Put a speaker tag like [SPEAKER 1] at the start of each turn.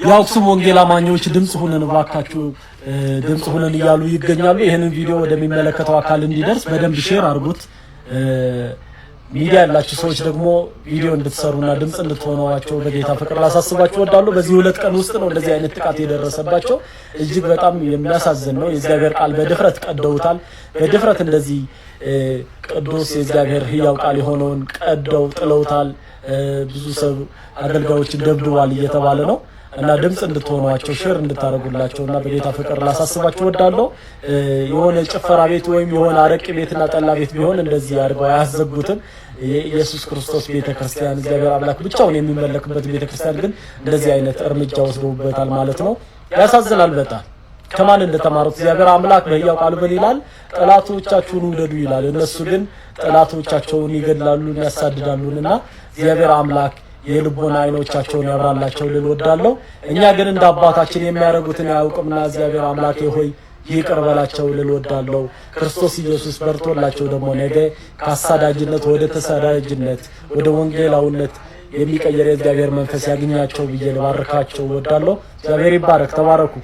[SPEAKER 1] የአክሱም ወንጌል አማኞች ድምፅ ሁነን እባካችሁ ድምፅ ሁነን እያሉ ይገኛሉ። ይህንን ቪዲዮ ወደሚመለከተው አካል እንዲደርስ በደንብ share አድርጉት። ሚዲያ ያላችሁ ሰዎች ደግሞ ቪዲዮ እንድትሰሩና ድምፅ እንድትሆኗቸው በጌታ ፍቅር ላሳስባችሁ እወዳለሁ። በዚህ 2 ቀን ውስጥ ነው እንደዚህ አይነት ጥቃት የደረሰባቸው። እጅግ በጣም የሚያሳዝን ነው። የእግዚአብሔር ቃል በድፍረት ቀደውታል። በድፍረት እንደዚህ ቅዱስ የእግዚአብሔር ሕያው ቃል የሆነውን ቀደው ጥለውታል። ብዙ ሰው አገልጋዮችን ደብድቧል እየተባለ ነው እና ድምፅ እንድትሆኗቸው፣ share እንድታደርጉላቸው እና በጌታ ፍቅር ላሳስባችሁ እወዳለሁ። የሆነ ጭፈራ ቤት ወይም የሆነ አረቂ ቤትና ጠላ ቤት ቢሆን እንደዚህ አድርገው አያዘጉትም። የኢየሱስ ክርስቶስ ቤተ ክርስቲያን፣ እግዚአብሔር አምላክ ብቻውን የሚመለክበት ቤተ ክርስቲያን ግን እንደዚህ አይነት እርምጃ ወስደውበታል ማለት ነው። ያሳዝናል በጣም። ከማን እንደተማሩት? እግዚአብሔር አምላክ በሕያው ቃሉ ምን ይላል? ጠላቶቻችሁን ውደዱ ይላል። እነሱ ግን ጠላቶቻቸውን ይገድላሉ፣ ያሳድዳሉና እግዚአብሔር አምላክ የልቦና አይኖቻቸውን ያብራላቸው ልል እወዳለሁ። እኛ ግን እንደ አባታችን የሚያደርጉትን አያውቁምና እግዚአብሔር አምላኬ ሆይ ይቅር በላቸው ልል እወዳለሁ። ክርስቶስ ኢየሱስ በርቶላቸው ደግሞ ነገ ከአሳዳጅነት ወደ ተሳዳጅነት፣ ወደ ወንጌላውነት የሚቀየር የእግዚአብሔር መንፈስ ያግኛቸው ብዬ ልባርካቸው እወዳለሁ። እግዚአብሔር ይባረክ። ተባረኩ።